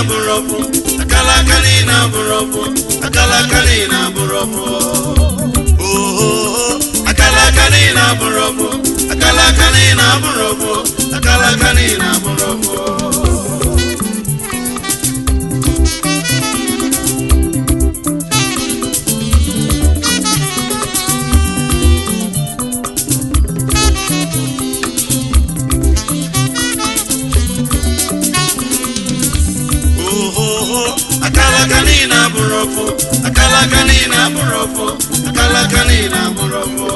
abụrụ ọfụ, akalaka niile abụrụ ọfụ, akalaka niile abụrụ ọfụ. Ohoho, akalaka niile abụrụ ọfụ, akalaka niile abụrụ ọfụ, akalaka niile abụrụ ọfụ. Ohoho, akalaka niile abụrụ ọfụ, akalaka niile abụrụ ọfụ, akalaka niile abụrụ ọfụ.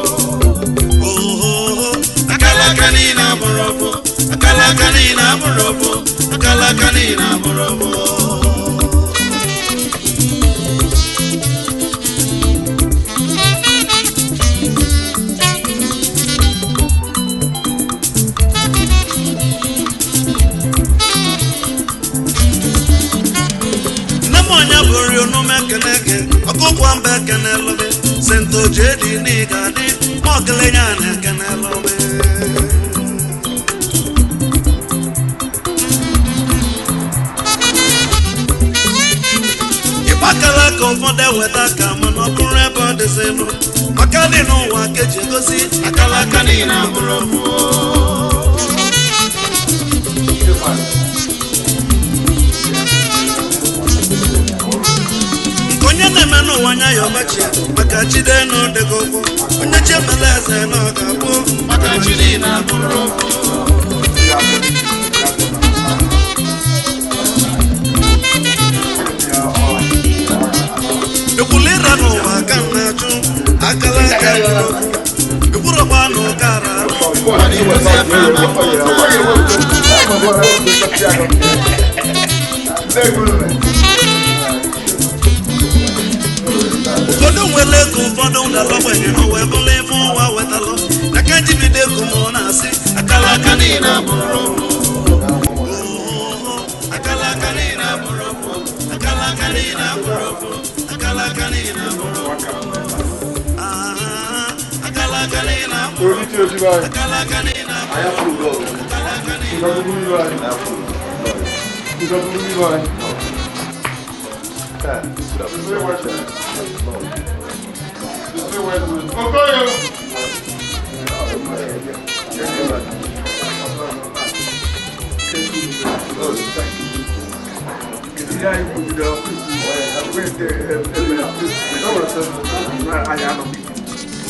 Ohoho, akalaka niile abụrụ ọfụ, akalaka niile abụrụ ọfụ, akalaka niile abụrụ ọfụ. Nne m onye bụrụ onume ekene gị, ọkụkwa mba ekene lụgị, sento jedi n'ịga dị, ma ọkele ya na ekene lụgị. Ịgbakala ka ụfọdụ eweta ka mana ọ bụrụ ebe ọ dịzinụ, maka dị n'ụwa ka eji egosi akalaka niile abụrụ ofu. Nke onye na-eme n'ụwa anya ya ọgbachi maka jide n'odego ụgwọ onye chi emela eze na ọ ga-abụ maka chi niile abụrụ ofu. Ekwulu ịra n'ụwa ka m na-achụ akala aka bụrụ ofu. Ekwurọkwa na ụka ara arụ. Ụfọdụ nwere ego, ụfọdụ dara ogbenye n'ụwa ebụla ife ụwa wetalụ n'aka jibido ego ma ọ na-asị akala aka niile abụrụ ofu. Ohoho, akala aka niile abụrụ ofu, akala aka niile abụrụ ofu, akala aka niile abụrụ ofu. Ah, akala aka niile abụrụ ofu, akala aka niile abụrụ ofu, akala aka niile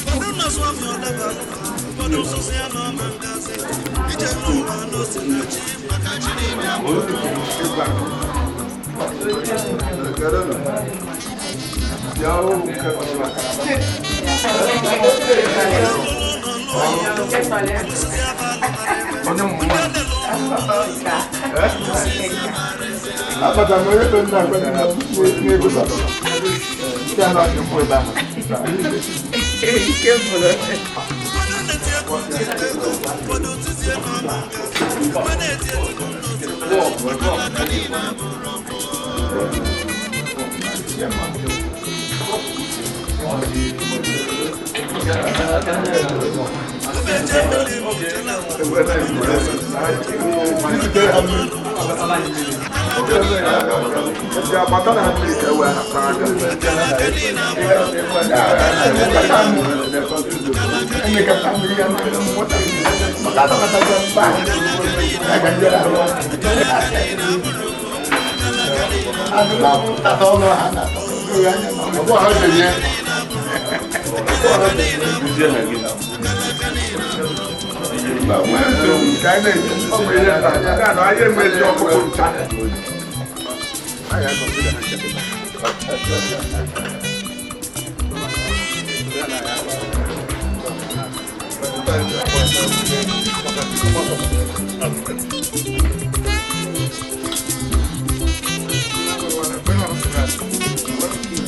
Ụfọdụ na-azụ afịa ọdaba, ụfọdụ nsụsụ ya na ọma ngazi ije n'ụwa n'osi na chi maka chi niile abụrụ Ụfọdụ na-eti ego ntị ego, ụfọdụ tizie na ọma ngazi ebe na-eti etigo n'osi na chi maka aka niile abụrụ ọfụ. Obeje mmiri m jela aka niile abụrụ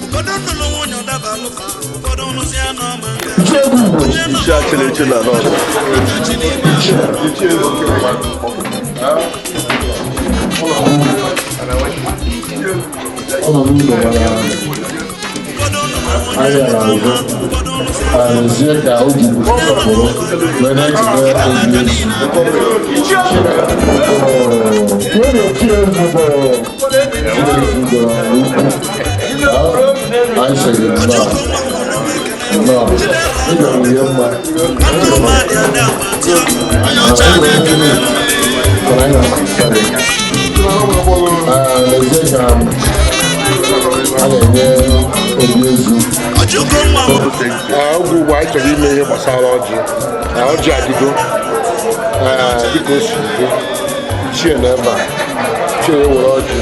Ụfọdụ nụlụ nwunye ọdaba alụfa, ụfọdụ nụzi ya n'ọma nga. Onye nọ Ichie achịla echela n'ọdụ. maka chi niile abụrụ Ọ nọ n'ụlọ mana ụfọdụ nụlụ nwunye Anya n'azụ n'ezie ka o ji nsọpụrụ wee na-ekele obi ezu. Kwere Chiezugbo, Chiezugbo ukwu, anyị sịrị nnọọ, nnọọ, ị mere ihe mma. Mana anyị na-asị gị. N'ezie ka a na-enye obi ezu. Oge ugbu anyị chọrọ ime ihe gbasara ọjị na ọjị adịgo. Dịka o si dị, ichie na ebe a, ichie ewere ọjị,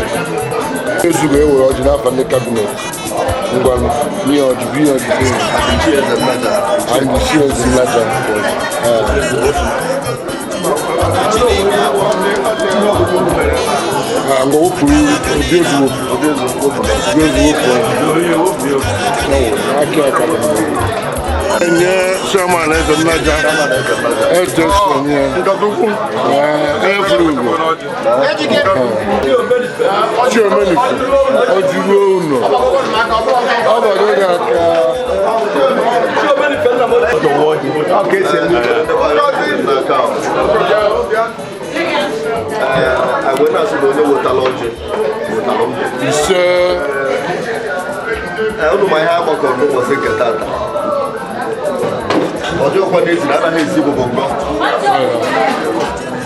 ezugo ewere ọjị n'afọ ndị cabinet. Ngwa, nye ọjị bụ ihe ọjị bụ ihe. Anyị ichie eze nnaja. Ngwa, wepụ obi ezu, wepụ obi ezu, wepụ obi ezu, wepụ ọjị. Aka ya ka dị mma. Enye chairman eze nnaja eto sonye efuru ugo chiomenifu ojugo unu ọnọdụ ga-aka. Ọ ka esi eme n'aka ahụ. Ee, wee na-asị na onye wetara ọjị wetara ndụ. Ise. Ee, unu ma ihe a gbakọrọ n'ụbọchị nke tata. Ọ dịghịkwa n'ezi na anaghị esi Igbo ngọ.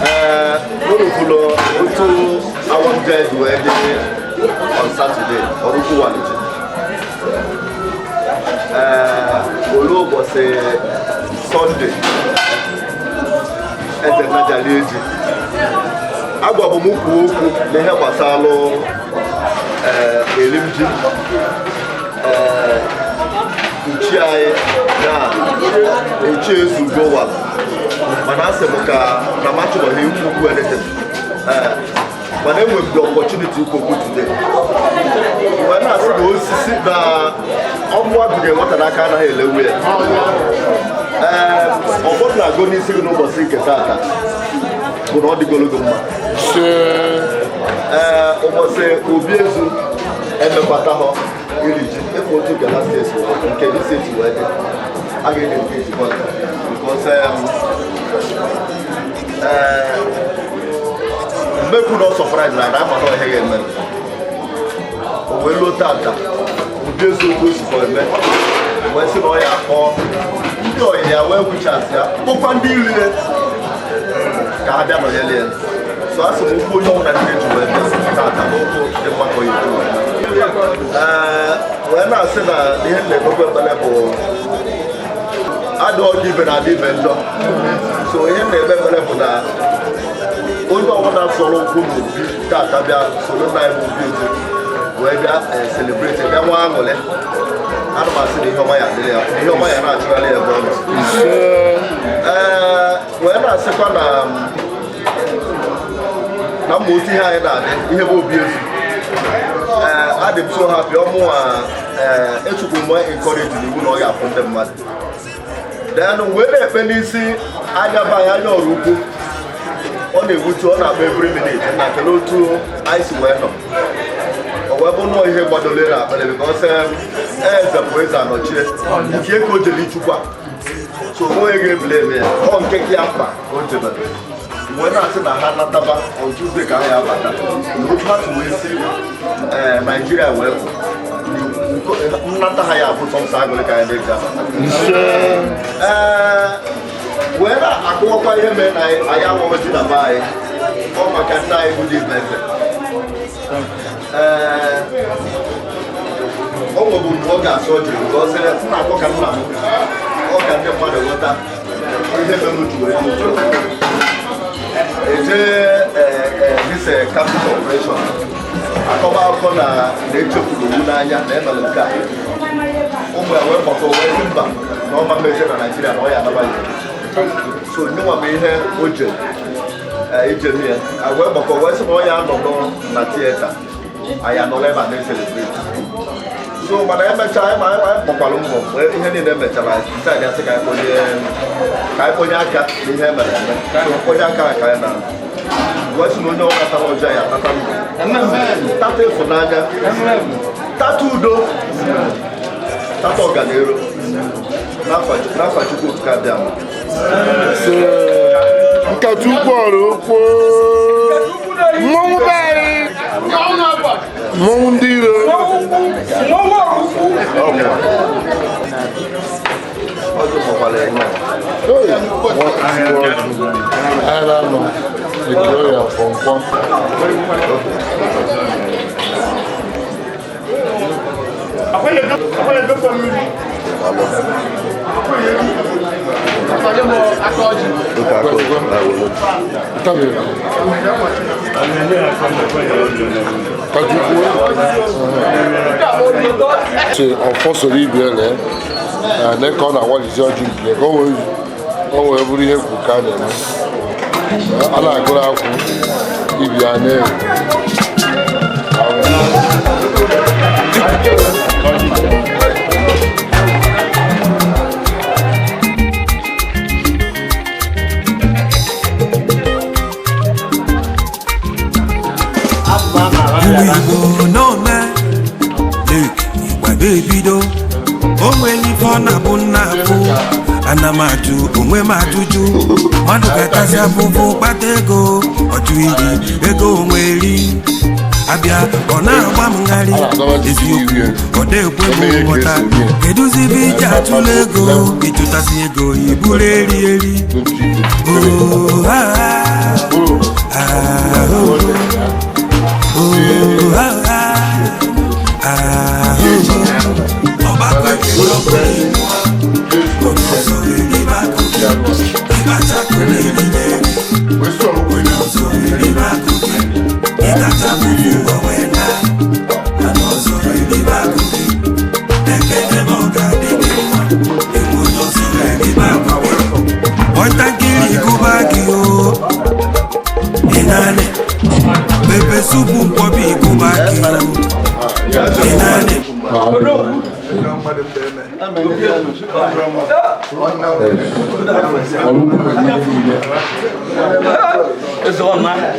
Ee, unu kwuru otu awamja ji wee dị on Saturday, ọrụkwu waliji. Ee, olu ụbọchị Sunday, eze nnajali eji agwabụ m kwuo okwu n'ihe gbasalụ ee erimji. Ee, nchi anyị na echi ezugo wala, mana asị m ka na m achọghị ikwu okwu anything. Ee, mana enwere m the opportunity ikwu okwu today, wee na-asị na osisi na ọmụ agụnye nwata n'aka anaghị elewu ya. Ee, ụfọdụ na-agụ n'isi gị n'ụbọchị nke taata bụ na ọ dịgolo gị mma. Ise. Ee, ụbọchị obi ezu emekwata ha iri ji efu otu nke last year nke this year wee dị a ga-ede nke ejikwa because ee, mmekwu na ọ surprise na ama na ihe ga-eme o wee luo tata. Obi ezu otu o sikwa eme wee sị na ọ ya akpọ ndị ọyị ya wee wichasị ya, kpọkwa ndị ire ka ha bịa nọnyere ya. So a sị m okwu onye ọbụla ndị eji wee bịa tata n'okwu dị mma ka ọ ya ekwu. Ee, wee na-asị na ihe m na-ekpekwe ekpere bụ adị ọdị ibe na adị ibe njọ. So ihe m na-ekpe ekpere bụ na onye ọbụla sọrọ ụkwụ n'obi tata bịa soro nna anyị bụ obi eze wee bịa celebrate, bịa nwa aṅụrị, ana m asị na ihe ọma ya adịrị ya, ihe ọma ya na-achụgharị ya ebe ọ nọ. Ise. Ee, wee na-asịkwa na mma otu ihe anyị na-adị ihe bụ obi ezu. Ee, adị m so happy ọmụnwa. Ee, echukwu m encourage n'iwu na ọ ga-afụ ndị mmadụ. Then wee na-ekpe n'isi anya be anyị, anya ọrụ ukwu, ọ na-ewute, ọ na-akpọ every minute na kelee otu anyị si wee nọ. O wee bụ nọọ ihe gbadoro na akpịrị because eze bụ eze anọchie nke ka o jere ichukwa, so onwe ga-ebule eme ya ọ nke ka ya mkpa ka o jebere wee na-asị na ha nataba on Tuesday ka ha ya abata otu ha si wee si ee Naijiria wee pụ. Nnata ha ya abụ sọmsọ agụlị ka anyị na-eji abata. Ise. Ee, wee na-akụwakwa ihe mere na anyị anwụghị ji na be anyị ọ maka nna anyị bụ dị eze. Ee, o nwebu mgbe ọ ga-asụ ọ jiri ka ọ sịrị nna akọ ka nna m ọ ka ndị mmadụ ghọta ihe mere o ji wee dị otu a. Eje this capital operation akọba akụkọ na na-echefuru owu n'anya na emere nke a, ụmụ ya wee gbakọ wee sị mba, na ọma mmeje na Naijiria na ọ ya anaba ya. So nyenwa bụ ihe o jere ije ya a wee gbakọ wee sị na ọ ya anọ na theatre, anyị anọrọ ebe a na-ecelebrate. So mana emechaa anyị ma anyị gbakwara mbọ wee ihe niile emechara decide asị ka anyị kponye aka n'ihe emere eme. So mkponye aka ka anyị na wee sị na onye ọbụla tara ọjọọ ya tata ndụ, tata ịfụnanya, tata udo. Tata ọganiru n'afa Chukwu Okike Abịama. Nkata ukwu ọrụ ukwu mmọnwụ be anyị, mmọnwụ ndị iro. Ọjọ gbakwara ya nnọọ. Anyị na-anọ ekele ya mkpọmkpọ. Oke aka ọjị na-awụlụ. Tabii. Kajukwu sị ọfọ soro ibe ya lee na ka ọ na-awalizi ọjị nke ya ka o wee bụrụ ihe kwu ka a na-eme a na-agụrụ akwụ ibi ya na-ewu. Ụmụ Igbo n'ome Lake Igbago ebido o nwere ife ọ na-abụ nna afụ ana m ajụ onwe m ajụjụ mmadụ ga-atasị afụfụ kpata ego ọjụ iri ego onwe eri abịa ọ na-agba m ngharị eziokwu ọ na-ekwe m nghọta kedụzi ebe iji atụla ego ịtụtasị ego iburu eri eri. Oh, ah, ah, oh. Oh, ah, ah, oh. Ọba kwekere ọkùnrin mú wa, onye ọzọ eribe akụkị, ịbachakụ n'eriri eri. Onye ọzọ eribe akụkị, ịtachapụ ụwa wee na. Onye ọzọ eribe akụkị, ekele m ọ ga-adị gị mma. Ịbụ onye ọzọ eribe akụkị. Nwatakịrị gụba gị o, ị na-anị. Pepe supu nkwobi gụba gị o, ị na-anị.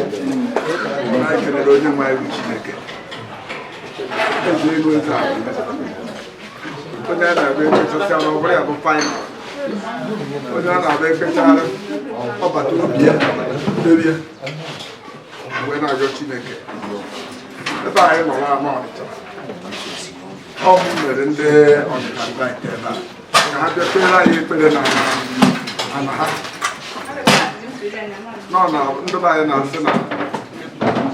Anyị kelere onye nwe anyị bụ Chineke. Eze elu eze ala. Onye a na-abịa ekpechasịara ọ bụrụ ya bụ final. Onye a na-abịa ekpechara ọbata obi ya merie wee na-arịọ Chineke. Ebe anyị nọ n'ama Ọnịcha. Ọ bụ mere ndị Ọnịcha invite ebe a ka ha bịa kpere anyị ekpere na ana ha. Nọ na ndị be anyị na-asị na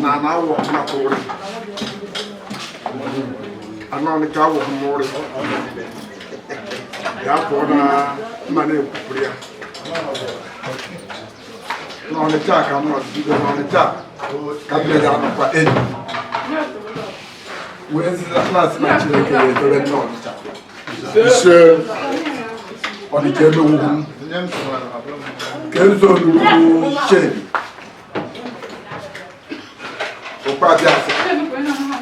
na ana awọ maka ụrị. Ana Ọnịcha awọ m ụrị. Ya pụọ na mma na-ekwupụrụ ya. N'Ọnịcha ka m nọ bido n'Ọnịcha ka m mere anọkwa enyi. Wee na-asị na Chineke ya edobe ndị Ọnịcha. Ise. Ọnịcha emewughị m. Ka ezo ruru shedi. Ụkpabịa asị.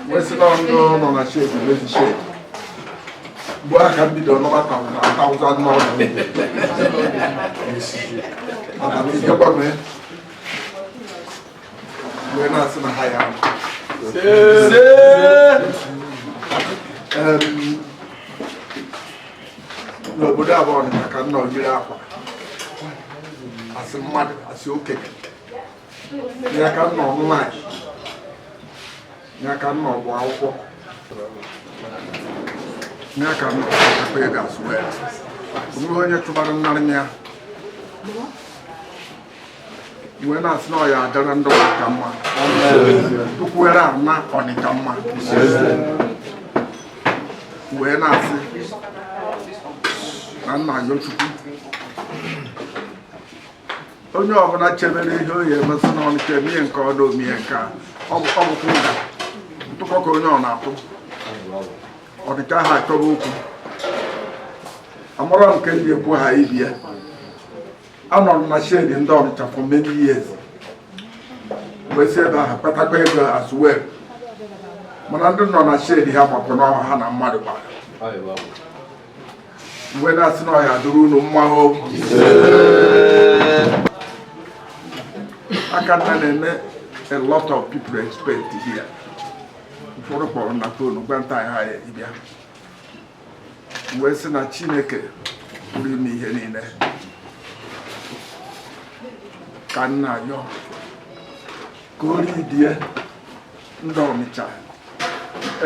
Wee sị na ndụ nọ na shedi mezi shedi. Mgbe aka m bido nọba taụzand n'ọnụ. Mana m ihe gbanwee. Wee na-asị na ha ya. Em, n'obodo abụọ Ọnịcha ka m nọ yiri akwa asị mmadụ asị okenye ya ka m nọ nwaanyị ya ka m nọ gụọ akwụkwọ ya ka m nọ akpa ego asụ wee onweghị onye chụbara nnarị m ya wee na-asị na ọ ya adịrị ndị Ọnịcha mma tukwuere ana Ọnịcha mma wee na-asị na nna ya Chukwu onye ọbụla chebere ihe oyi emesị n'Ọnịcha emie nke ọdụ omie nke a, ọ bụkwa ụda ntụkọ ka onye ọ na-atụ Ọnịcha ha achọba okwu amara nke ndị ekwu ha ibi ya anọrọ m na shedi ndị Ọnịcha for many years wee si ebe ahụ kpatakwa ego as well mana ndị nọ na shedi ha gbapụ n'ọha ha na mmadụ gbara mgbe na-asị na ọya dụrụ unu mma o aka nna na-eme a lot of people expect here ụfọdụ kpọrọ na fon gwa nta anyị ha ya ịbịa Wee sị na Chineke pụrụ ime ihe niile ka nna ayọ ka o ridie ndị Ọnịcha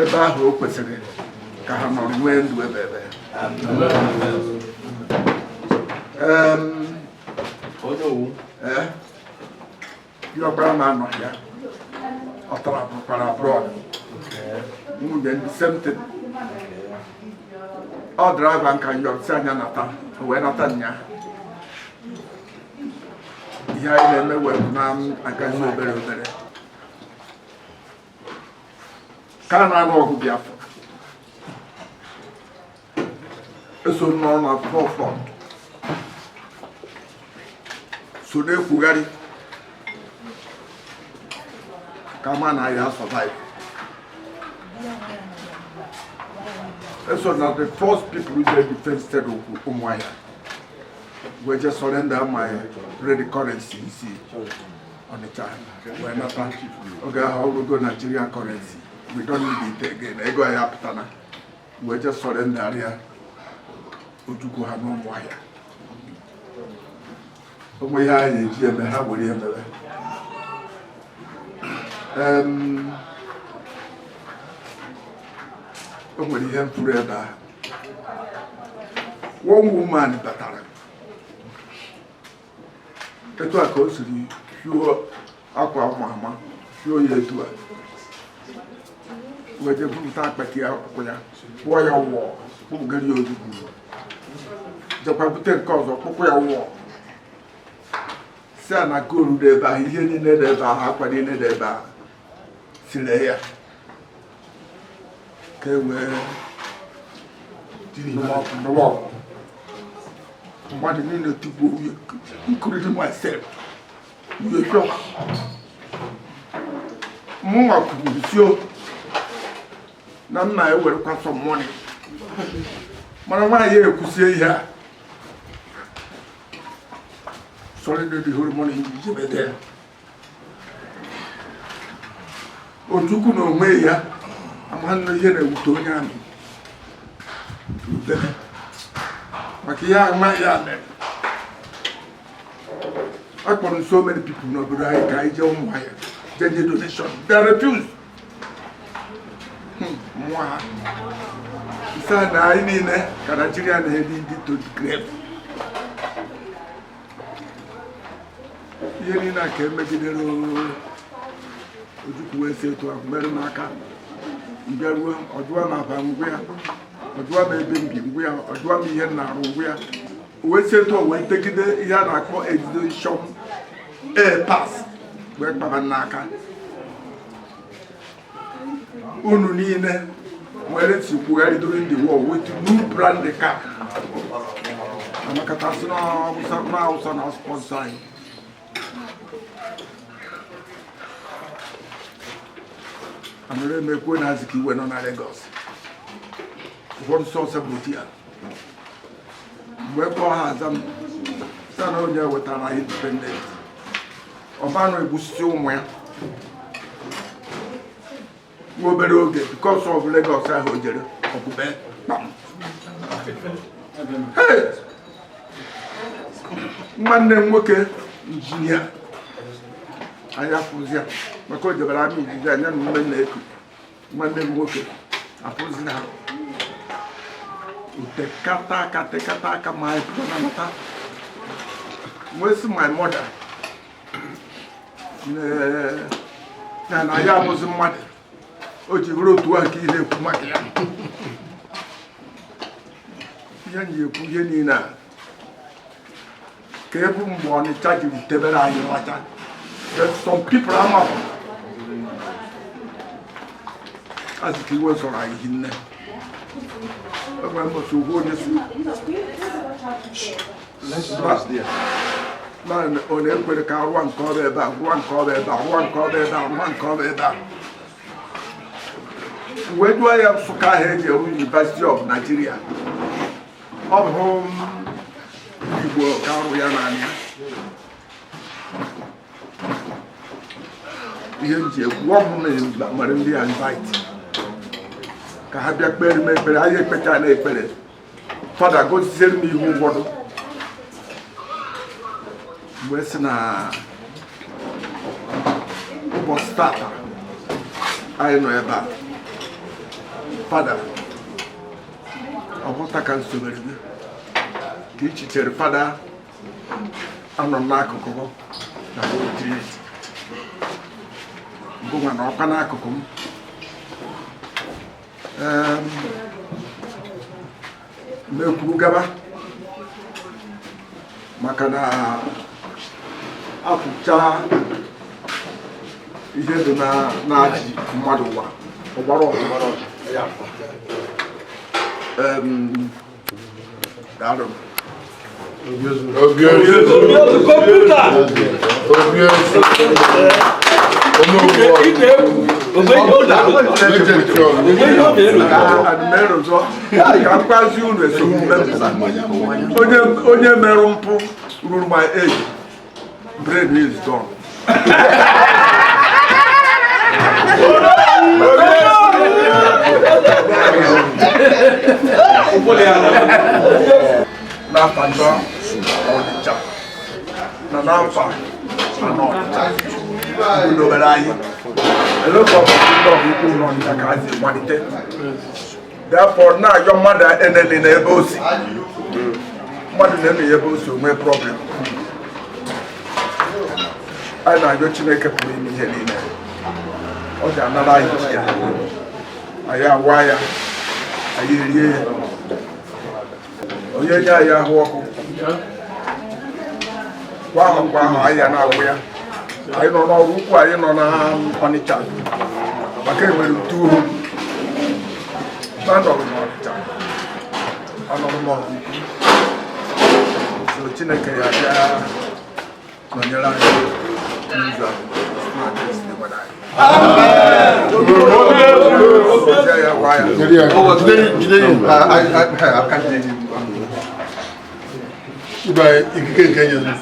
ebe ahụ o kwesịrị ka ha nọrọ nwee ndụ ebe ebe. Ee, diọkpara na-anọ ya, ọ tara bụkwara abroad, nwunye ndị same thing. Ọ driver nka nyọ si anya nata, o wee nata nya. Ihe anyị na-eme wee bụ na agazi obere obere ka a na-alụ ọgụ Biafra. Eso m nọrọ na forefront, so na-ekwugharị ka ma na ya survive. Eso na the first people who dey defend state okwu Ụmụahịa wee je surrender my ready currency isi Ọnịcha wee nata. Oge ahụ ọrụgo Nigeria currency, we don't need it again, ego ya apụtana, wee je surrender ya Ojukwu ha n'Ụmụahịa. Ụmụ ihe anyị eji eme ha were emebe. O nwere ihe m furu ebe ahụ. One woman batara etu a ka o siri hụọ akwa ụmụ ama, hụọ ya etu a, wee jee bupụta akpati akwụkwọ ya, kpụọ ya wụọ, kpụgara ya ozugbo, jekwa bute nke ọzọ, kpụkwa ya wụọ, si a na goolu dị ebe ahụ, ihe niile dị ebe ahụ, akwa niile dị ebe ahụ, sire ya ka e wee nụwa ọgụ. Mmadụ niile tigbuo nwunye, including myself. Nwunye kwewa mụnwa kwuru sio na nna ewerekwa some money, mana nwaanyị ya ekwusie ihe a, surrender the whole money jebede ya. Ojukwu na onwe ya ama ihe na-ewute onye amị rubere maka ihe ahụ nwaanyị ya mere. Akpọrọ so many people n'obodo anyị ka anyị jee Ụmụahịa jee nye donation, they refuse. Mmụọ ha ise na anyị niile ka Nigeria na-eri ndị to the grave. Ihe niile a ka emegidere Ojukwu wee si etu ahụ merụ m aka mbịaruo, ọjụwa m aba ngwa ya, ọjụwa m ebe m bi ngwa ya, ọjụwa m ihe m na-arụ ngwa ya, wee si etu a wee tegide ihe a na-akpọ exhibition air pass wee kpaba n'aka unu niile nwere si kwugharị during the war with new brand car. Amakata sị na Hausa na sponsor anyị. Anụrụ emekwuo na Azikiwe nọ na Lagos, ụfọdụ sọsọ bụ ya mgbe kpọọ ha aza m sị na onye wetara independent ọbanụ egbusisi ụmụ ya nwa obere oge because of Lagos ahụ o jere ọgụbe kpam. Hey! Nwanne m nwoke injinia anyị afụzi ya maka o jebere amị izizi anya na ume na-eku nwanne m nwoke afụzi ha utekata aka tekata aka ma anyị pụta na nata wee sị my mother na na ya abụzi mmadụ o ji bụrụ otu a ka ị na-ekwu maka ya. Ihe m ji ekwu ihe niile a ka ebu mgbe Ọnịcha jiri tebere anyị ọcha. But some people amahụ Azikiwe sọrọ anyị hinne. Enwere mbọchị ugwu onye si na ọ na-ekwere ka arụwa nke ọrụ ebe a, rụwa nke ọrụ ebe a, rụwa nke ọrụ ebe a, rụwa nke ọrụ ebe a. Wee jụọ ya Nsụka ahụ eji eru University of Nigeria, ọ bụ Igbo ka arụ ya naanị ya. Ihe m ji ekwu ọ bụ na mara ndị ya invite ka ha bịa kpere m ekpere, anyị ekpecha na ekpere. Fada goziziere m ihe ụfọdụ mgbe sị na ụbọchị tata anyị nọ ebe a. Fada, ọ bụta ka nsobere gị ka i chichere. Fada, anọ m n'akụkụ m na Holy Trinity ngụnwa na ọkwa n'akụkụ m. Mekwuru gaba maka na apụcha ihe dị na na-achị mmadụ ụwa ọgbara ọzọ ya. Daalụ. Obi ezu. Obi ezu. Merụzọ ka m gwazi unu esomume onye onye merụ mpụ ruru my age, brain is done. N'afa ndị Ọnịcha na n'afa anọ Ọnịcha ndị anyị elekọta ndị ọgụ ukwu n'Ọnịcha ka ha si malite. Therefore, na-ayọ mmadụ enene na ebe o si, mmadụ na-ene ya ebe o si onwe problem. Anyị na-ayọ Chineke pụrụ ime ihe niile, ọ ga-anara anyị ji ya, anyị awa ya, anyị erie ya, onye nye anyị ahụ ọkụ kwa ahụ kwa ahụ anyị na-agwụ ya. Anyị nọ n'ọrụ ukwu, anyị nọ na Ọnịcha maka enwere utu uhu anọrụ n'Ọnịcha, anọrụ n'ọrụ ukwu. So Chineke ya bịa nọnyere anyị n'izu a na Kristi gwara anyị. Ya gwa ya. Jide ya. Ibe ikike nke nyere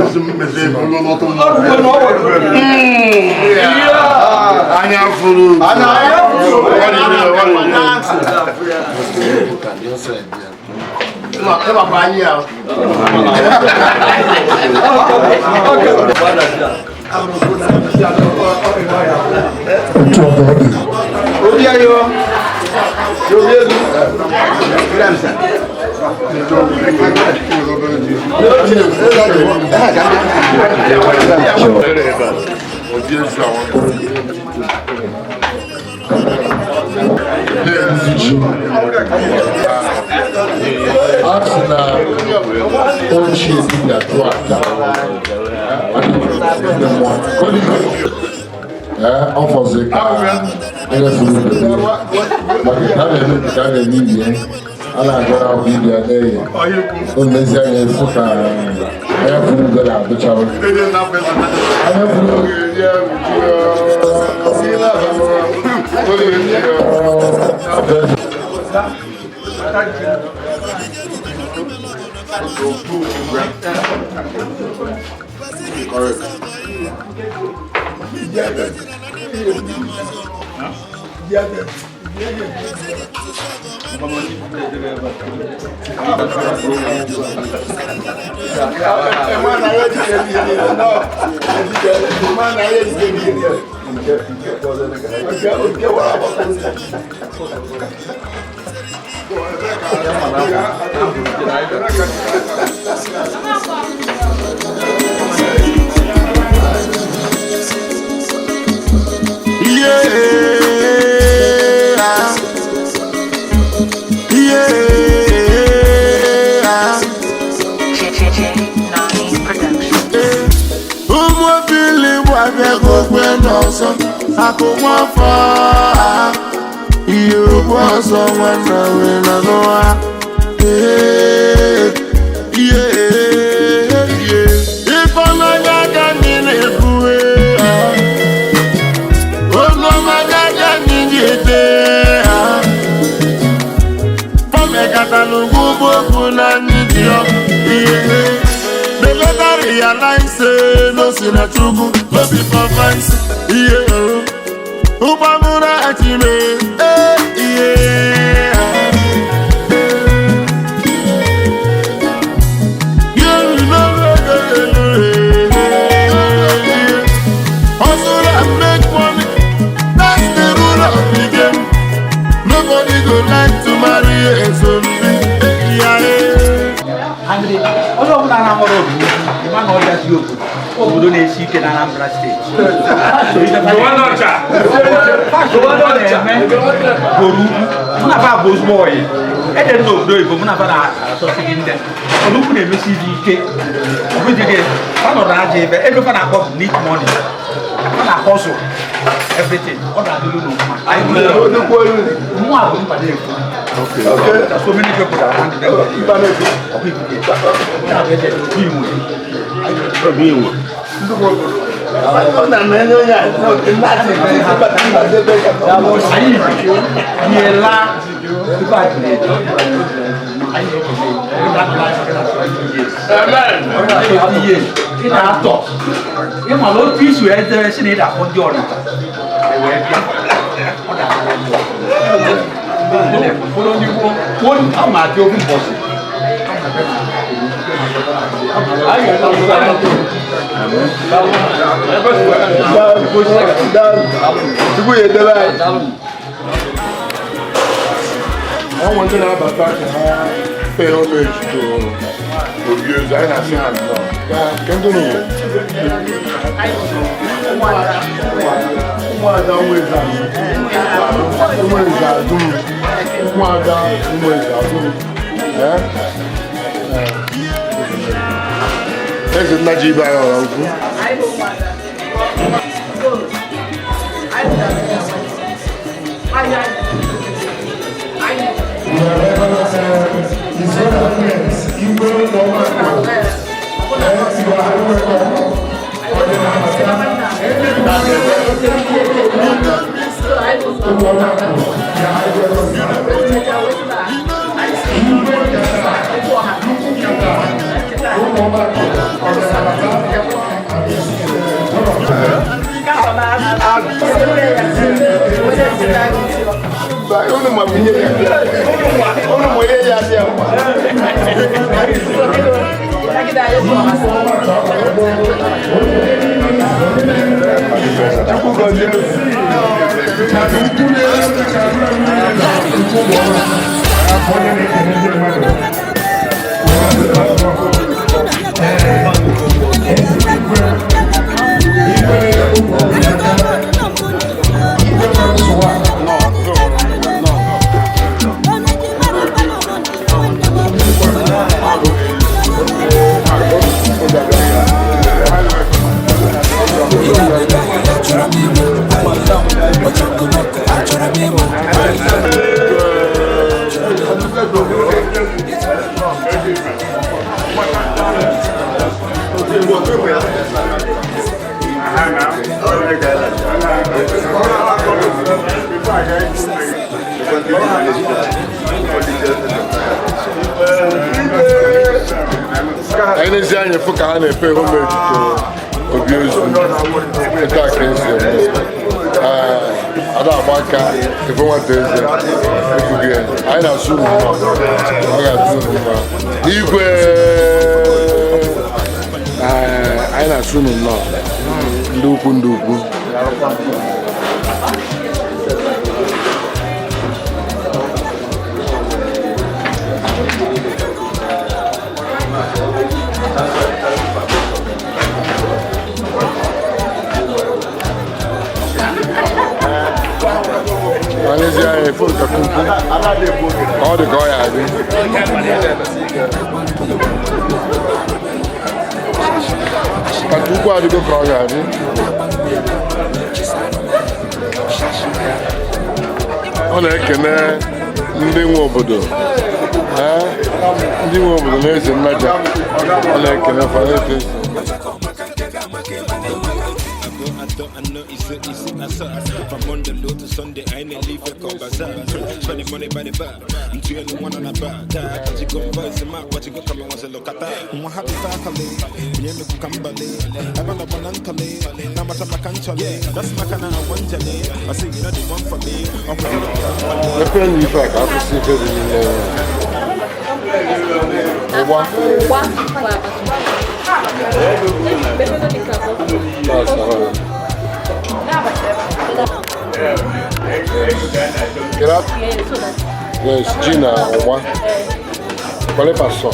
ozi mmezi olu n'ọtụ mmadụ anya furu. Obi ayo. Obi elu. Gramsa. Na-eruzi ji a sị na ochie dibịa tụọ aja ndị mmụọ. Ee, ọ fọzi ka elefuru ube maka nke a na-eme, nke a na-eme ibie, a na-agara akwụkwọ ibia na-eye o mmezi anya efu ka anya furu ube na-adụchawa anya furu. Yeah. Yeah. JJJ Nani Production. Ụmụ obili bụ abịago okwe n'ọzọ akụ nwafọ ha ihe okwu ọzọ nwanna wee na n'ụwa. Ee, ihe ihe ịfọnanya aka ndị na-ekwuwe ha olu ọma aka ndị ji-ete ha fọmekatara ugwu ugbo okwu na ndị dị ọkụ ihe. They later realize say no si na Chukwu, no be for fancy. Iye o, ụgbọmụra achime, eh, iye. ọbịa si obodo obodo na-esi ike na Anambra steeti na-eme goro ugwu mụ na fa bụ ozugbo oyi ede ndị obodo oyibo mụ na fa na-asọsi gị ndị ọlụkwu na-emesi dị ike ọbụdịghị fa nọrọ aja ebe ego fa na-akpọ bụ neat money fa na-akọsụ everything ọ na-adịlu n'ụwa mụ a bụ mba na-ekwu. There are so many people that want to I want to have a pay homage to Obi Eze. Anyị na-asị ha nnọọ. Ka ndị n'ụwa. Ụmụada Ụmụeze Ụmụeze Adum. Ụmụada Ụmụeze Adum. Eze nna ji ibe anyị ọra ukwu. Anyị n'ezi anya fụ ka ha na-epe homage to Obi Eze etu a ka esi eme ada agba aka efe nwata eze efughị ya. Anyị na-asụ unu mma, ọ ga-atụ unu mma igwe. Anyị na-asụ unu nnọọ ndị ukwu ndị ukwu. N'ezie anyị fụ ka ọ dị ka ọ ya adị. Kata ukwu adịgo ka ọ ga-adị. Ọ na-ekene ndị nwe obodo, ndị nwe obodo na eze mmaja. Ọ na-ekene fa na-eto. From Monday low to Sunday, I ain't leave a call bazaar. Spending money by the bar. I'm 2 and 1 on a bar. You go voice him out, but you go come and look at that. I'm happy faculty. You look cambale. I'm on a one uncle. Now I'm a country. That's my kind of one jelly. I say you know the one for me. Mepee na ife a ka akwụsị ife dị n'ime ya. Ụgba. Get up. Yes, Gina, ụgba. Kwale pasọ.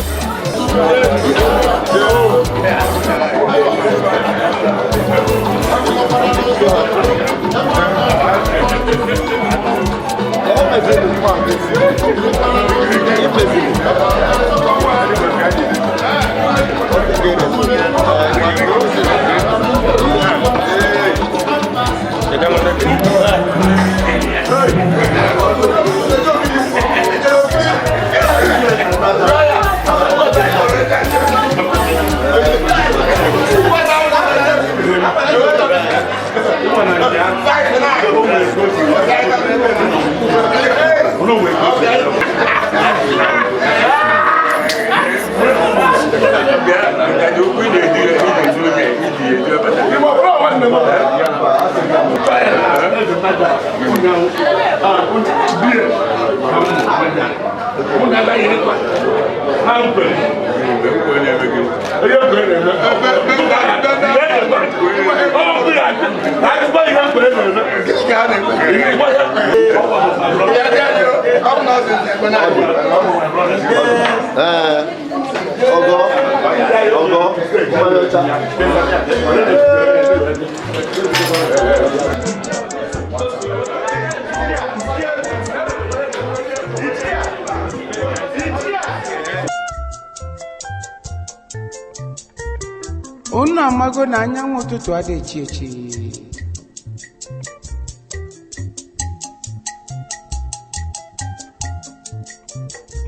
Unu amago na anyanwụ ụtụtụ adị echi echi.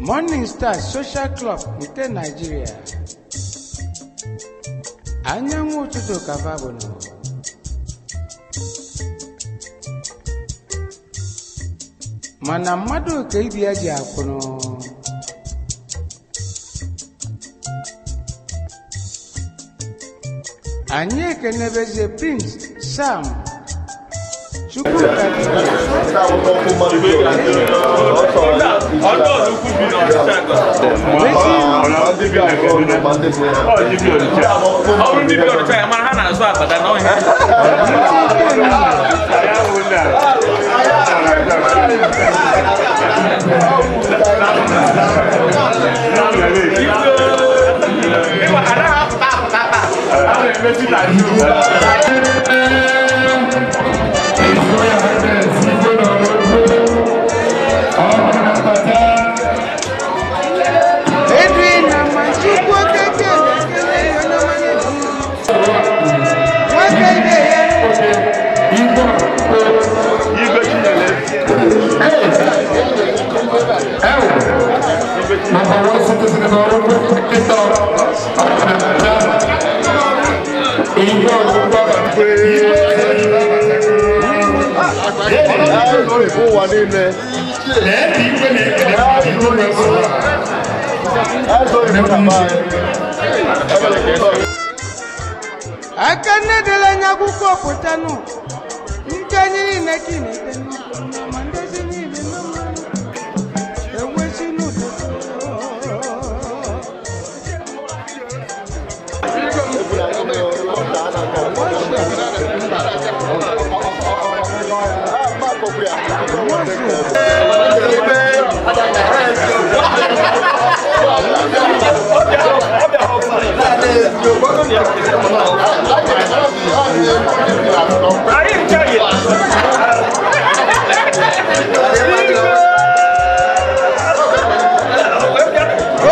Morning Star Social Club nke Nigeria, anyanwụ ụtụtụ kafa bụ nụ. Mana mmadụ ka ibi ya ji akwụnụ. Anyị ekenebezie Prince Sam Chukwuka. Edwin Amachukwu Okeke na-ekele ya onye ọma na-ebu. Nwoke ibe ya. Ụwa niile. Aka nne dịla anya akwụkwọ pụtanụ nke anyị niile ka ị na-ede n'ụkwụ ma ndezi niile na mmanụ ewezi n'ụtụtụ.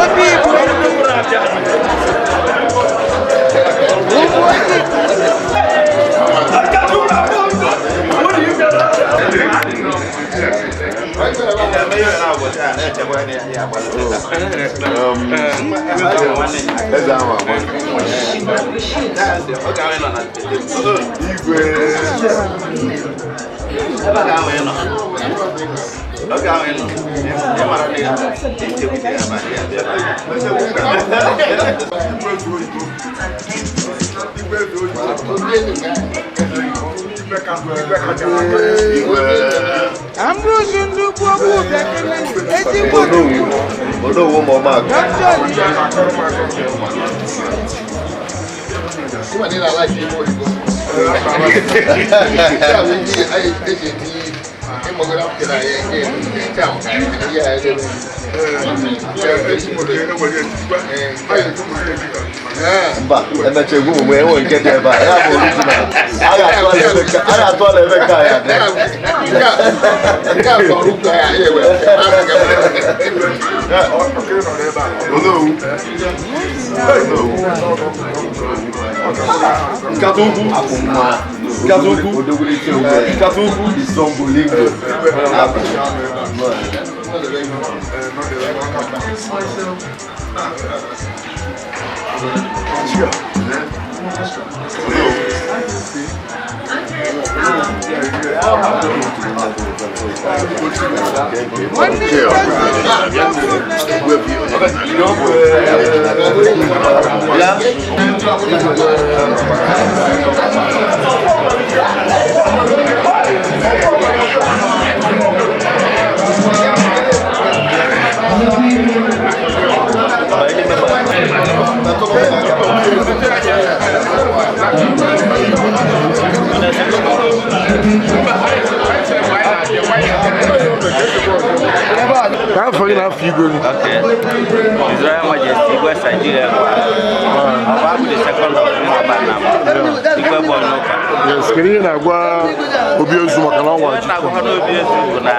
Obi bụ ugwu ojii. Eze ahụ agba. Igwe. Ambrose Ndukwu Ogbu Bekele ezigbo Onowu ma ọma agụ. Dr. Mba, emecha egwu ụmụ enwe nke dị ebe a, ya bụ original. A ga-atụ ala ebe nke a ya dị. Nkata ukwu. Nkata ukwu. Nkata ukwu. Isombolingo. Ka afọ gị na afọ igwe gị. Okay. His Royal Majesty Igwe Nigeria Ọba the second of Ọba Igwe bụ Ọnụka. Yes, kedu ihe na-agwa obi ozu maka na ọnwa Ihe na-agwa ha n'obi ozu bụ na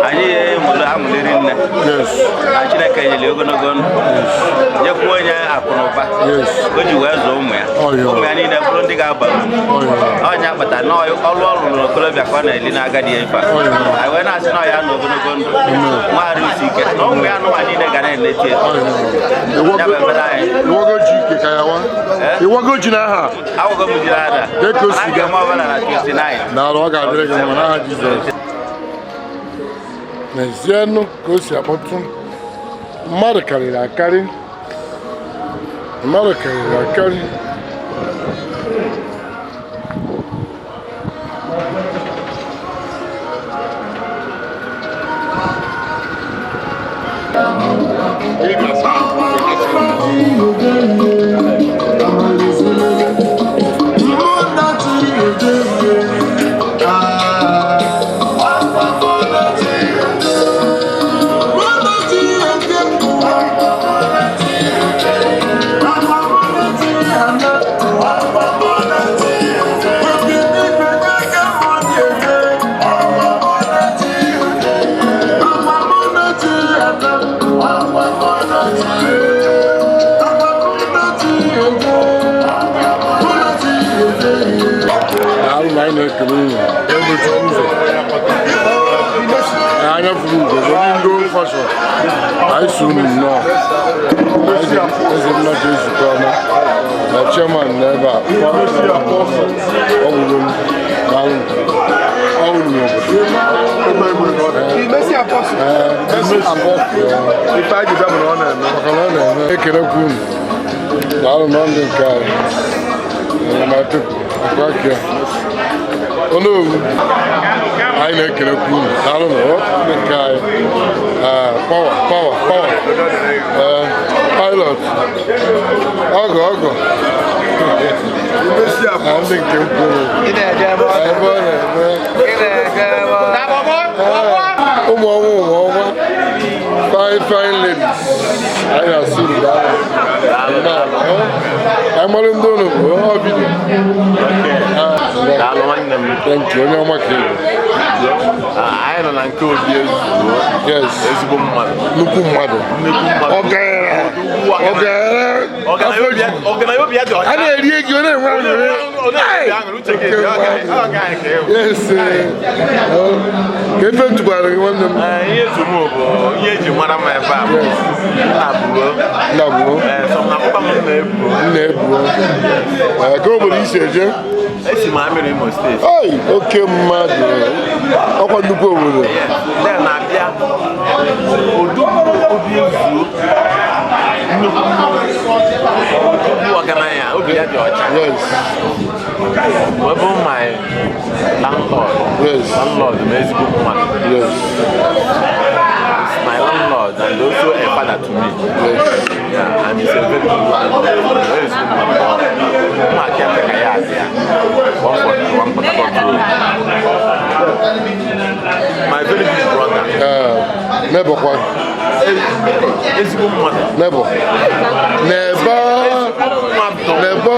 anyị mụrụ amụliri nne. Na Chineke nyere ogologo ndụ. Nyekwuo onye akụ na ụba. O ji wee zụọ ụmụ ya. Ụmụ ya niile bụrụ ndị ga-aba uru. Ọnya kpatara na ọrụ ọ rụrụ n'okorobịa ka ọ na-eli n'agadi ya ife a. Anyị wee na-asị na ọ ya na ogologo ndụ. Nwa arụ isi ike. Na ụmụ ya anụmanụ niile ga na-eleti ya. Ya bụ ekpere anyị. Ịwago ji ike ka ya wa. Ịwago ji n'aha. Awụgo m jiri ada. Dịka o si Mana a ga-eme ọbụla na 29. Daalụ, ọ ga-adịrị gị mma n'aha Jizọs. N'ezienụ ka o si akpọtụ, mmadụ karịrị akarị, mmadụ karịrị akarị. Daalụ na anyị na-ekele unu ebe Chukwu ụzọ. Anya furu ugo bụ ndị old fashion. Anyị so unu nnọọ. Eze nna ji ezukọ ọma na chairman nọ ebe a. Ọ gwụrụ m. Daalụ. Ọ wụrụ m obodo. Ife anyị ji bịa bụ na ọ na-eme. Maka na ọ na-eme. Ekelekwa unu. Daalụ na ndị nke anyị. My people, akwa Onowu, anyị na-ekelekwa unu. Daalụ na ọ ndị nke anyị. Power, power, power. Pilot. Ọgọ, ọgọ. Na ndị nke m kwuru. Ebe ọ na-eme. Ụmụ ọnwa, ụmụ ọnwa. Fine, fine ladies. Anyị na-asị unu daalụ. Anyị mara ndị unu bụ ọ bido. Daalụ nwanne m. Thank you. Onye ọma ka ị bụ. Anyị nọ na nke obi ezuo. Yes. Ezigbo mmadụ. Nnukwu mmadụ. Nnukwu mmadụ. Ọgaranya. Ọgaranya obi ya dị ọcha. A na-eri ego, ọ na-enwe aṅụrị. Ọ na-eri aṅụrị, uche gị dị ọgaranya ka ị bụ. Yes. Ka efe ntụkwara gị nwanne m. Ihe etu m bụ ihe eji mara m ebe a bụ nna buo. Nna buo. Sọ m na akpụkpa m nna ebuo. Nna ebuo. Ka obodo isi eje? Esi m Amịrị Imo steeti. Ei, oke mmadụ. Ọkwa nnukwu obodo. Then na-abịa odogwu obi ezuo nnukwu odogwu ọgaranya obi ya dị ọcha. Yes. Wee bụ my landlord. Yes. Landlord na ezigbo mmadụ. Yes. He's my landlord and also a father to me. Yes. Yeah, and he's a very good man. Very good man. Mụ aka ka ya abịa. 141 Port Harcourt Road. Nebo kwa. Ezigbo mmadụ. Nebo. Nebo. Nebo.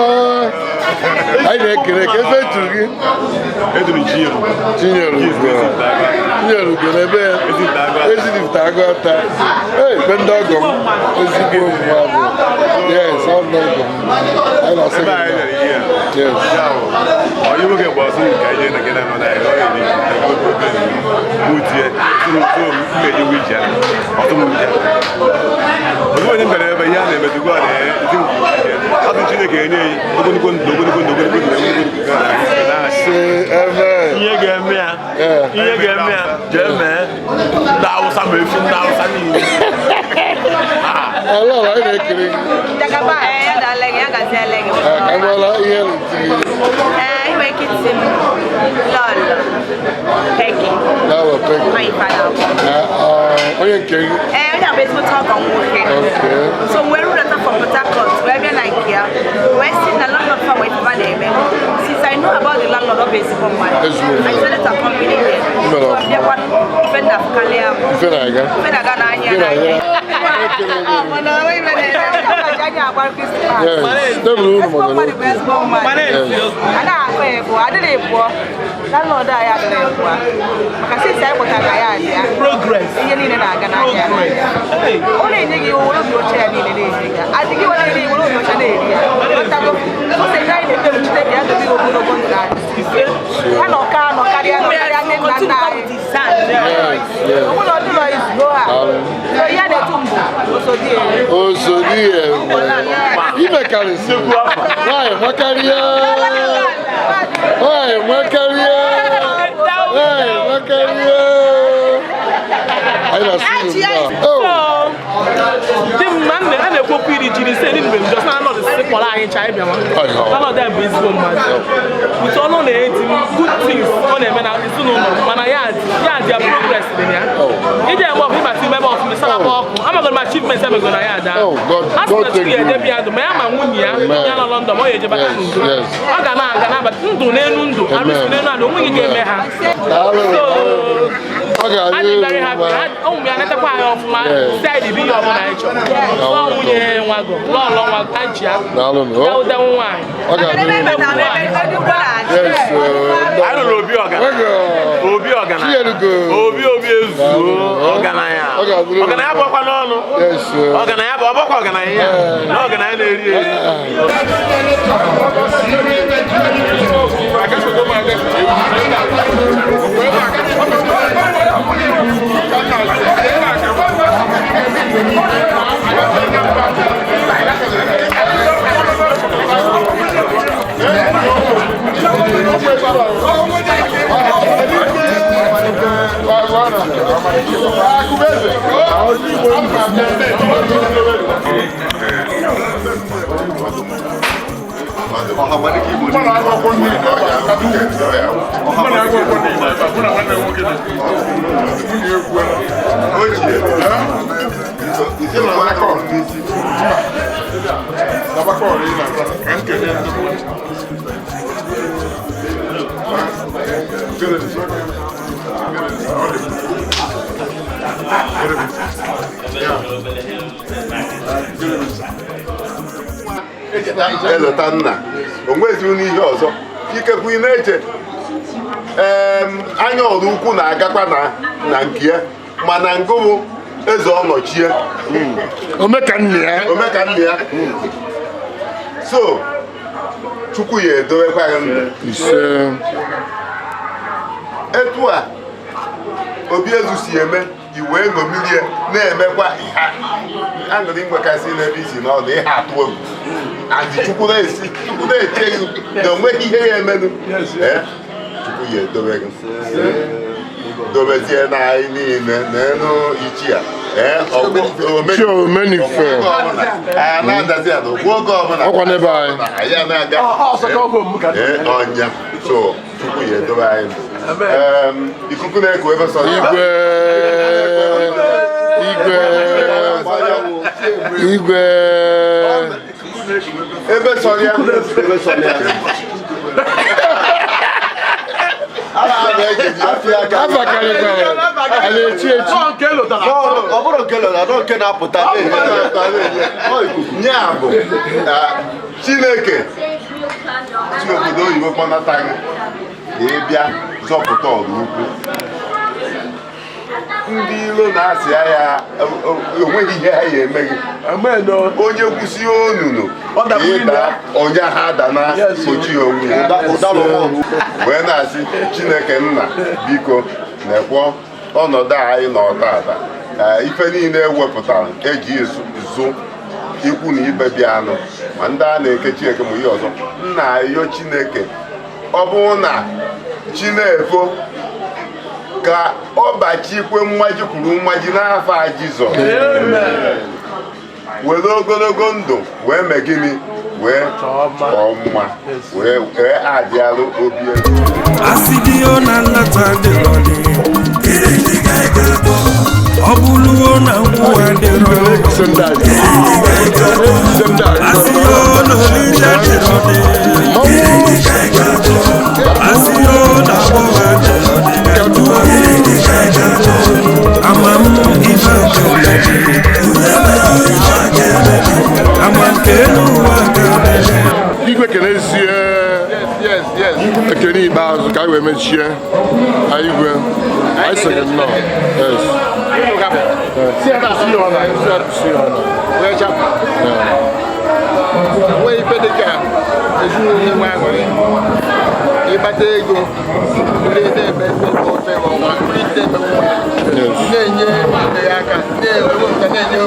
Anyị na-ekele ka ebe eturu gị. Eduru Chinyere. Chinyere Ugo. Chinyere Ugo n'ebe Ezidipụta Agụata. Ee, be ndị ọgọ m. Ezigbo mmadụ. Yes, ọ ndị ọgọ m. Anyị na-asị Ebe gị. anyị lere ihe a. Yes. Onye nwoke gba ọsọ nke anyị na gịna nọ na ya ọ na-eri butie tụrụ tụrụ mmeji wije ọtụ m wije. Ozugbo onye mbere ebe ihe a na-emetụkwa a na-eti mkpu atụ Chineke enye ya ogologo ndụ ogologo ndụ ogologo ndụ ogologo ndụ Amen. Ihe ga-eme ya ihe ga-eme ya jee mee ndị Awụsa ma efu ndị Awụsa niile. Ala ala anyị na-ekele gị. Jagaba, ya dala gị, ya gaziele gị. Ka anyị gbala ihe n'etiti gị. Ee, ị nwere ike iti m Lọlọ Peggy. Lọlọ Peggy. Nwa ife na-abụ. Onye nke gị? Ee, onye a bụ ezigbote ọgọ m nwoke. Okay. So wee rudata from Port Harcourt wee bịa na nke ya wee sị na landlord fa wee ife na-eme. Since I know about the landlord, ọ bụ ezigbo mmadụ. Ezigbo mmadụ. I decided to accompany him. Mere So ọfụma. bịakwa ife nna afụkalị ya. Ife na-aga. Ife na-aga n'anya Ife na-aga. Mana ọ nweghị ife na-eme. Anyị agba Christmas. Yes. Tebụl unu Ezigbo mmadụ bụ ezigbo mmadụ. Yes. A na-akọ ya ebu, adịrị ebụọ. Landlord anyị adịrị ebụọ. Maka since anyị pụtara na ya adị ya. Progress. Ihe niile na-aga n'anya. Ọ na-enye gị were obi ọcha ya niile na-enye gị. Adịghị were eri were obi ọcha na-eri ya. Ghọtago? Ose ihe anyị na-ekpe bụ Chineke ya dobe ya ogologo ndụ na adị. Ya na ọka anọ karịa nọ karịa ndị nna nna anyị. Yes. Ọ bụrụ na ọ dịrọ izu ha. So ihe a na-etu mbụ osodi ere. Osodi eme. Imekarịsị. Nwaanyị nwekarịa. Nwaanyị nwekarịa. Nwaanyị nwekarịa. Anyị na-asị unu nnọọ. Oh. Di m na nne a na-ekwu okwu iri jiri ise mgbe m just landlord si kpọrọ anyị cha ịbịa nwa. Landlord a bụ ezigbo mmadụ. With ọnụ na-eti m good things ọ na-eme na ezinụlọ mana ya dị ya progress dị na ya. Ije eme ọfụ ịbata ime ebe ọfụ ịsalaba ọkụ amagoro m achievement emego na ya ada. A sị na Chukwu ya edebe ya ndụ ma ya ma nwunye ya nwunye ya nọ London ma ọ ya ejebata n'udo. Ọ ga na-aga n'abata ndụ n'elu ndụ arụsị n'elu ala onweghị ga-eme ha. So Ọ adị very ga-adị happy. mma. Ụmụ ya netakwa anyị ọfụma Yes. side bụ ihe ọbụla anyị chọrọ. Lọọ nwunye nwago lọọ nwago anyị ji ya. Daalụ nụ. Dawudawu nwaanyị. Ọ ga-adị mma. Yes. Anyị nụrụ obi ọgaranya. Obi ọgaranya. Chinyere Obi obi ezuo ọgaranya. Ọ ga-adịrị unu Ọgaranya bụ ọkwa n'ọnụ. Yes. Ọgaranya bụ ọbọkwa ọgaranya ya. Na ọgaranya na-eri eri. Elota nna o nwezi unu ihe ọzọ ikekwe ị na-eche anya ọrụ ukwu na-agakwa na nke ya mana ngụbụ eze ọnọchie Omeka nne ya. omeka nne ya so Chukwu ya edowekwa ya ndụ Ise. etu a obi ezu si eme i wee ṅomirie na-emekwa aṅụrị nwekasị n'ebe isi na ọ na ihe atụ egwu andị Chukwu na-esi Chukwu na-eche gị na onweghị ihe ya emenụ Ee, Chukwu ya edobe gị dobezie na anyị niile n'elu ichi a Ee, Chi omenife. a na-adazi ada okwu oge ọbụla Ọkwa n'ebe anyị. anyị a na-aga Ee, ọnya so Chukwu ya edobe anyị ndụ Ikuku na-eku ebe sọ Igwe. Igwe. Igwe. Ebe sọrọ ya. Ebe sọrọ ya. A na-eji Ọ bụrụ nke lọtara, nọ nke na-apụta Ya bụ Chineke si obodo oyibo kpọnata gị ka ị bịa zọpụta Ọraukwu. Ndị ilo na-asị ya onweghị ihe ha ya eme gị. Onye kwụsị onunu ịda onye ha ada na kpochi onwe ya wee na-asị Chineke nna biko na-ekwo ọnọdụ anyị nọ tata. Ife niile ewepụtara eji zụ ikwu na ibe bịa anụ ma ndị a na-ekechi eke ma ihe ọzọ nna ayọ Chineke ọ bụrụ na Chinefo ka ọ bachikwe mmaji kwuru mmaji n'afọ a Jizọs were ogologo ndụ wee mee gịnị wee chọọ mma wee adịalụ obi ọ bụrụwo na nkwụ adịrọ asịyo na olili adịrọ dị asịyo na agbọghọ adịrọ dị ama m ife ama nke elu ụwa ga-adị. Igwe kenezie ekene ikpeazụ ka anyị wee mechie anyị igwe anyị sịrị nnọọ. Nwee ife dị ka ezinụlọ nwe aṅụrị ịkpata ego ndị na-eme ofe ọnwa ndị na-eme nwa na-enye nne ya aka na-enwe na-enye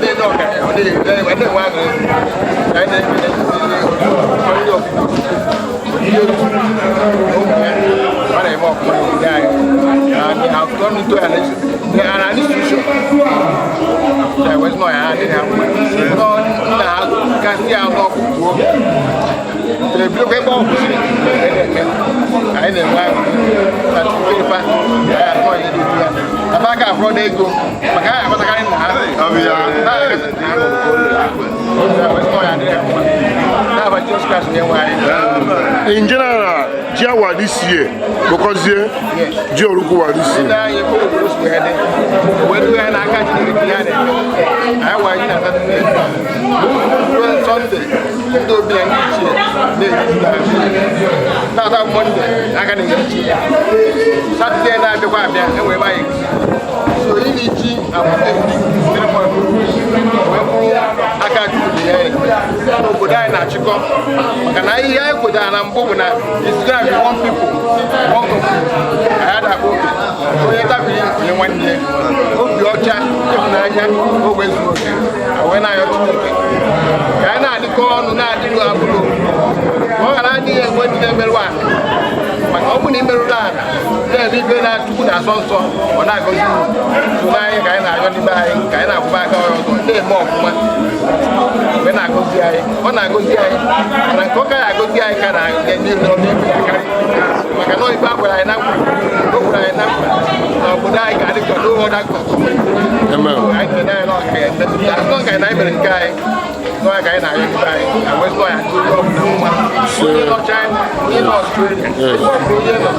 na-enye ọganihu na-enwe aṅụrị ka anyị na-ekele ndị ọkụkọ ndị otu ụmụ ya ọ na-eme ọfụma n'obodo anyị. And they have gone into an institution. There was no In general, Jiawa this year, because here, Jiawa this year. Obodo anyị na-achịkọ maka na ihe anyị kwetara na mbụ bụ na it's gonna be one people, one country. Anyị adakpo oke onye tabiri onye nwanne ya obi ọcha ịhụnanya ogbe zuru oke wee na-ayọ Chineke ka anyị na-adịkọ ọnụ na-adịghị agbụrụ ka ọ ghara adịghị enwe ndị na-emerụ ala maka ọ bụrụ na imerụrụ ala na-eme ibe na-achukwu na asọ nsọ ọ na-agọzi uru so n'anyị ka anyị na-ayọ n'ime anyị ka anyị na-akwụba aka ọrụ ọzọ na-eme ọfụma wee na-agọzi anyị ọ na-agọzi anyị mana nke ọ ka na-agọzi anyị ka na-enye ọnụ ya karị maka na ibe a gwara anyị na nkwa o gwara anyị na nkwa na obodo anyị ga-adị ka n'ụlọ dakọ anyị na anyị na anyị mere nke anyị n'ọya ka anyị na-ayọ ndị anyị na wee ya ndị ọbụla nwa onye nọ China onye nọ Australia onye nọ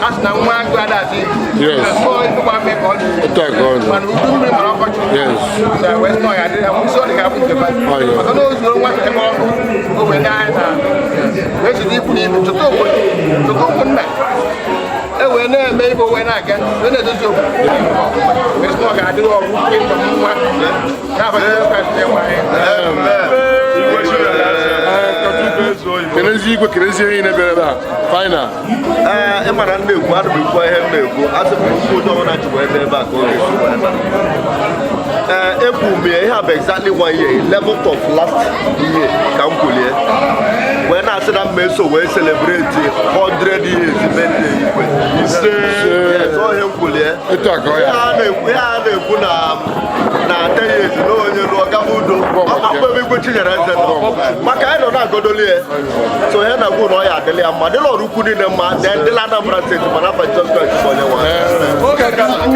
a sị na nwa agụ adasị ịgba mme ka ọ dị mana udu mmiri mara ọkọchị na wee sị ya adịrị isi ọ dị ga-abụ nke ba maka na o zuru nwata ebe ọkụ o wee nye anyị na wee jide ikwu na ibe chọta obodo chọta ụmụnna e wee na-eme ibe wee na-aga wee na-edozi obodo wee sị na ọ ga-adịrị ọgwụ ịndọ nwa n'abalị nwe anyị. Kenezi igwe kenezi ihe na-ebere ebe a final. Ee, ị mara m na-ekwu ana m ekwu ihe m na-ekwu asị m okwu onye ọbụla ji wee ebe a ka ọ ga-esi wee na. Ee, ekwu m ya ihe a bụ exactly one year 11th of last year ka m kwulie wee na-asị na mma eso wee celebrate 100 years birthday igwe. Yes, ọ ihe m kwulie. Ihe a na-ekwu na 10 years na onye lụọ gaba udo ọkpakpọ ebe igwe Chinyere Eze nọ maka anyị nọ na-agodoli ya so ihe na-agwụ na ọ ya adịla ya mma dịla ọrụ ukwu niile mma na dịla Anambra steeti mana afa Jizọs Kraịst bụ onye nwe anyị.